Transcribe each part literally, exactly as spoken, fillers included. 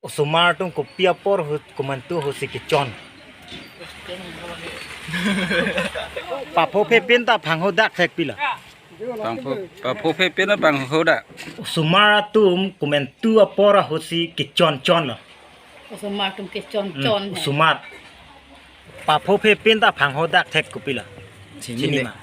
Osomar atum kopi apor hu-, komantu ahutsi kechon? Paphophepin ta phanghodak thek pilo. Pangpho-, paphophepin ta phanghodak. Osomar atum komantu apor ahutsi kechon chonlo. Osomar atum kechon Hmm, chon he. Osomar. Paphophepin ta phanghodak thek kopilo? Chini Chini ne. ma.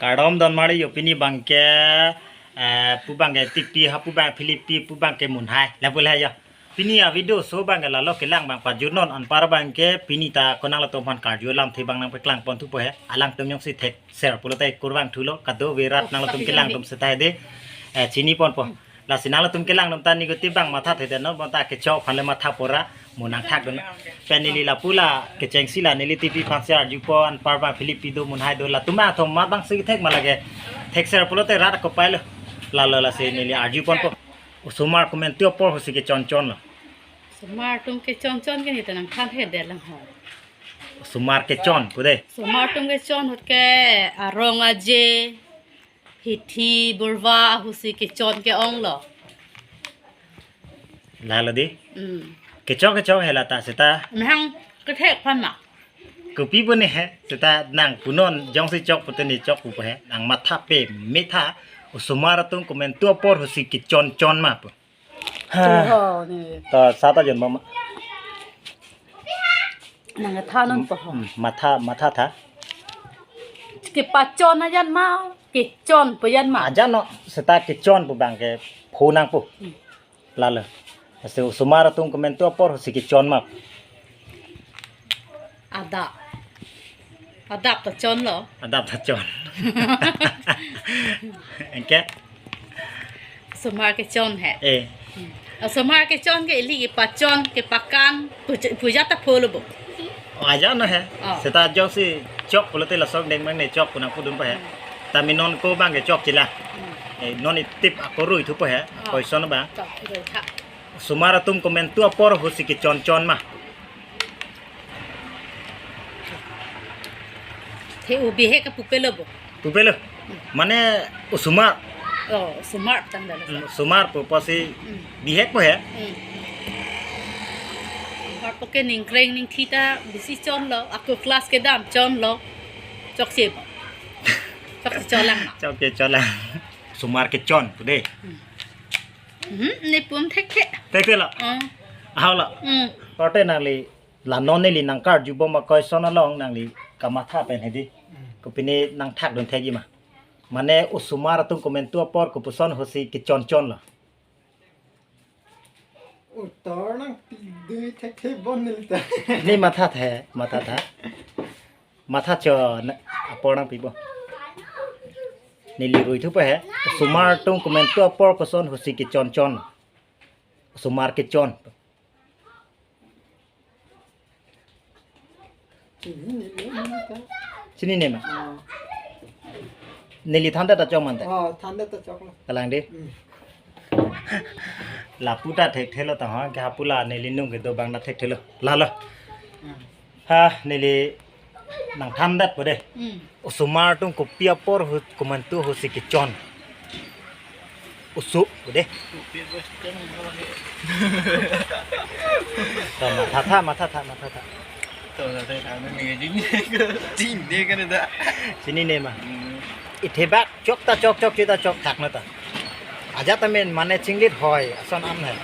Kardom donmari yo, pini abangke, eh, pu abangke Tikpi, ha pu abang Philip pi, pu abangke Munhai. Lapu le yo. Pini a-video so abangke lalo kelang abang pajutnon, anpar abangke pini ta konat atum aphan karju alamthe abang nangpaklang ponthupo he. Alangtum jongsi thekser pulote kurvangthulo, kadokave rat Oh, nangtum tapi kelang jam atum seta hedi. Eh, chini ponpo. Lasi nangtum kelang atum ta negative abang matha thedetnon, bonta kechok aphan le matha pora, mo nangthakdun. Pen neli lapu la kechengsi la neli Tikpi aphansi arjupon, anpar abang Philip pi do, Munhai do, latum athom mat abangsi thek ma lake. Thekser pulote rat ako pailo. Lalo lasi neli arju ponpo. Osomar komantu apor ahutsi kechon chonlo. Osomar atum kechon chon ke neta nangthan thedet lang ho. Osomar kechon pu de. Osomar atum kechon ahut ke arong aje, hithi burva ahutsi kechon ke-onglo. Lalo di. Hmm. Kechok kechok he lata seta. Mehang kethek aphan ma. Kopi pu ne he seta nang punon jongsi chok pute ne chok pupo he. Nang matha pe metha osomar atum komantu apor ahutsi kechon chon ma pu. Ha. Tuho ne. To sata jon mama. Nang thanon po ho. Hmm, matha, matha tha. Kepachon ajan ma, kechon pu ajan ma. Ajan no, seta kechon pu abangke phu nangpo. Hmm. Lalo. Lasi osomar atum komantu apor ahutsi kechon ma. Adap. Adap ta chonlo. Adap ta chon. Anke? Osomar kechon he. Eh. Hmm. Osomar kechon ke ili kepachon, kepakan, puja, puja ta pholo bo. Oh, ajan no he. Oh. Seta jongsi chok pulote laso deng mang ne chok pu nangpudun pa he. Hmm. Tame non ko abangke chok chila. Hmm. Eh, non itip ako rui thupo he. Oh. Koison abang. Chok rui tha. Osomar atum komantu apor ahutsi kechon chon ma. The o bihek ke pupelo bo. Pupelo. Mane osomar. Oh, osomar tang dalo. Hmm, osomar pu pusi Hmm. bihek po he. Hmm. Osomar pu ke ningkreng ningthi ta bisi chonlo, ako class kedam chonlo. Chokche bo. Chokche cholang ma. Chokche cholang. Osomar kechon pu de. Hmm. Hmm, ne pum thekthe. Thekthe lo? Hmm. Ahok lo? Hmm. Korte nangli la non neli nangkarjubom akoison along nangli kamatha pen hedi. Hmm. Kopine nangthakdun thekji ma. Mane osomar atum komantu apor kopuson ahutsi kechon chonlo. Uttor nangpidun thekthe bon neli ta. Ne matha the, matha tha. Matha cho na, apor nangpipo. Neli rui thupo he. Osomar atum komantu apor koson ahutsi kechon chon. Osomar kechon. Chini ne ma. Chini ne ma. Oh. Neli thandet ta chok mante. Oh, thandet ta choklo. Kalang de. Hmm. Lapu ta thekthelo ta ha, ke hapu la neli nung kedo abang ta thekthelo. Lalo. Hmm. Ha, neli nangthandet po de. Hmm. Osomar atum kopi apor ahut komantu ahutsi kechon. Oso po de. To matha tha, matha tha, matha tha. To matha tha, ne jing ne ka da. Chini ne ma. Hmm. Ithebak chok ta chok, chokche ta chokthak na ta. Ajat amen mane chinglit hoi ason am hai.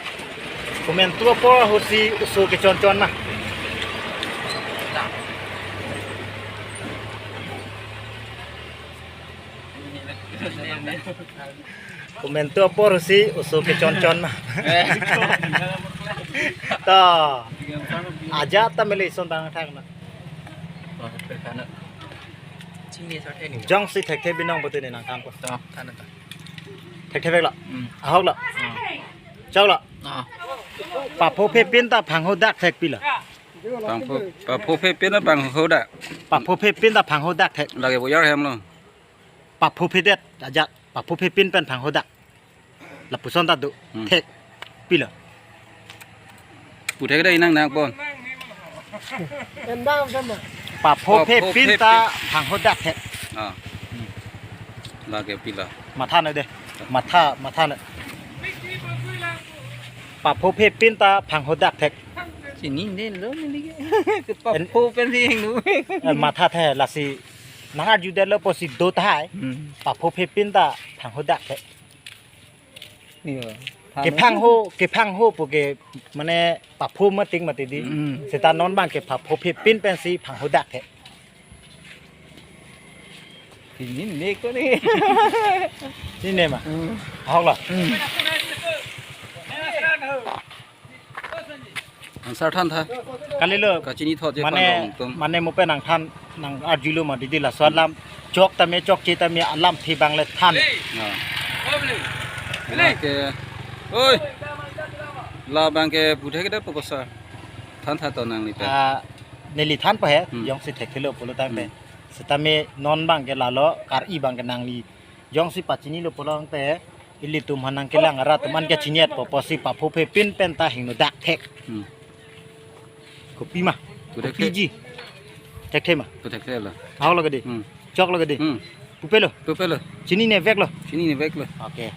Komantu apor ahutsi oso kechon chon ma. Komantu apor ahutsi oso kechon chon ma. To. Ajat ta mele ison bang thak na. Jongsi thekthe binong pute ne nangthan po. Thekthe veklo. Hmm. Ahok lo. Hmm. Choklo. Ah. Paphophepin ta phanghodak thek pilo. Pangpho-, paphophepin ta phanghodak. Paphophepin ta phanghodak thek. Lake bo yar hem lo. Paphophedet ajat, paphophepin pen phanghodak. Lapuson ta do. Hmm. Thek pilo. Pu thek dai nang nang pon. Endang sama. Paphophepin ta phanghodak thek. Ah. Lake pilo. Matha na de. Matha, matha na. Paphophe pin ta phanghodak thek. Chinine lo neli ke. Paphophe pensi hingno. Eh, matha the lasi nang arjudetlo pusi do tahai. Hmm. Paphophe pin ta phanghodak thek. Iyo. Kephangho, kephangho pu ke mane papho mating mati di. Hmm. Seta non abang ke paphophe pin pensi phanghodak thek. Chinine ko ne. Chinine ma? Hmm. Ahok lo? Hmm. Answer than tha. Kalilo. Kachini thot je mane, pano tum. Mane mo pen nangthan nang arjulo ma didi laso alam. Chok tame chokche tame alamthe abang le than. Na. Labang ke. Oi. Labang ke puthek de pokosa. Than tha to nangli pen. Ah, neli than pa he, Hmm. jongsi thekthelo pulo tangte. Hmm. Setame non abang ke lalo, kar-i abang ke nangli. Jongsi pachinilo pulo tangte, ilitum aphan nangkelang arat atum an ke chiniat po, pusi paphophe pin pen ta hingnodak thek. Hmm. Kopima? Puthekthe. Kopiji? Thekthe ma? Puthekthe lo. Ahok lo ke di? Hmm. Chok lo ke di? Hmm. Pupelo? Pupelo. Chinine vek lo? Chinine vek lo. Okay.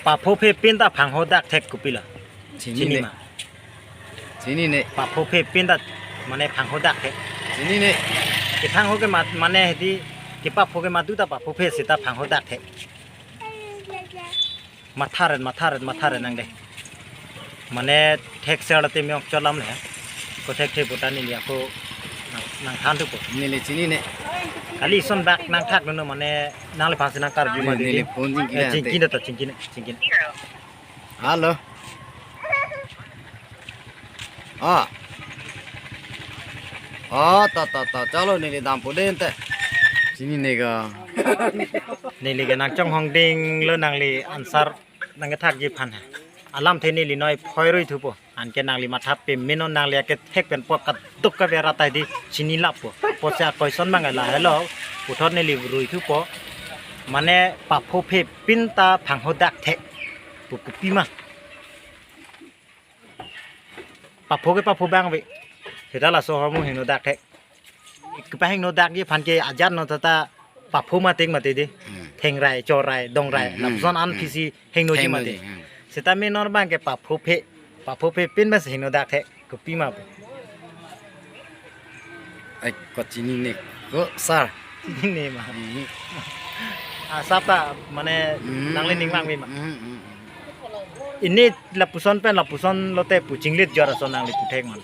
Paphophe pin ta phanghodak thek kopilo? Chinine. Chini ma? Chinine. Paphophe pin ta mane phanghodak thek. Chinine. Kephangho ke mat mane hedi kepapho ke madu ta paphophe seta phanghodak thek. Matha ren, matha ren, matha ren nang de. Mane thekser late me-ok cholam le. Kothekthe puta neli ako nang, nangthan thupo. Neli chinine. Kali ison bak nangthakdunnon mane nangliphan si nangkarju ma di. Neli phone chingki Eh, ante. Chingki na to, chingki na, chingki na. Hello. Ah. Oh, ta, ta, ta. Chalo neli dampo de ante. Chinine ko. Neli ke nangchonghong dinglo nangli answer nangkethakji aphan he. Alamthe neli noi phoi rui thupo. Anke nangli matha pemeno nangli akethek pen po kaduk kave rat ta di chini lappo. Pusi a question abang lahelo. Puthot neli rui thupo. Mane paphophe pin ta phanghodak thek. Pu kopima? Papho ke papho abang ave. Seta laso ahormu hingnodak thek. Kepahingnodakji aphan ke ajat no tata papho mating mati di. Hmm. Thengrai, chorrai, dongrai, Hmm, hmm, lapuson an hmm. Phisi hingnoji Hingnoji, mati. Hmm. Setame non abang ke paphophe, paphophe pin mas hingnodak thek. Kopima pu? Ai, kochinine ko sir. Chinine ma? Hmm. Asap ta mane Hmm. Nangli ning vangve ma? Hmm, hmm, hmm. Ini lapuson pen lapuson lote pu chinglit jor ason nangli puthek ma?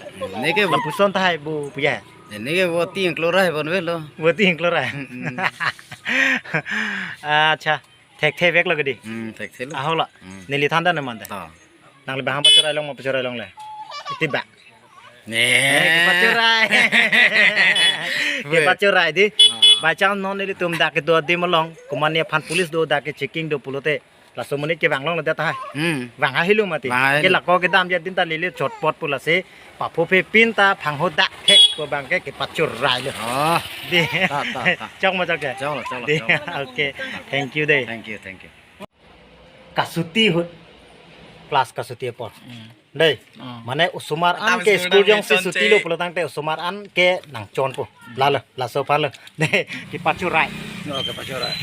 Neke bu- Lapuson tahai bu puya? Neke voti yang keluar hai bon velo. Voti yang keluar hai? Hmm, hmm. Acha, thekthe vek lo ke di? Hmm, thekthe lo. Ahok lo? Hmm. Neli than tha ne ma ante. Ta. Nangli bang pachorai long ma pachorai longle? Iti ba? Ne. Eh, kepachorai. Ve. Kepachorai di. Ah. By chance non nelitum dak kedo adim along, komatne aphan police do dak ke checking do pulote. Laso monit ke vang longledet tahai. Hmm. Vang hahelo mati. Vang hahelo. Ke lako kedam ya din ta lele chotpot pu lasi. Paphophe pin ta phanghodak thek pu abang ke kepachorai lo. Oh. Di. Ta, ta, ta. Chok ma chok ke? Chok lo, chok lo, Di. Chok lo. Okay. Thank you de. Thank you, thank you. Kasuti ahut, class kasuti apor. Hmm. Dei, Hmm. Mane osomar an Atang ke school school dam jongsi suti lo pulo tangte osomar an ke nangchonpo. Hmm. Lalo, laso aphan lo. Dei, kepachorai. Oh, kepachorai.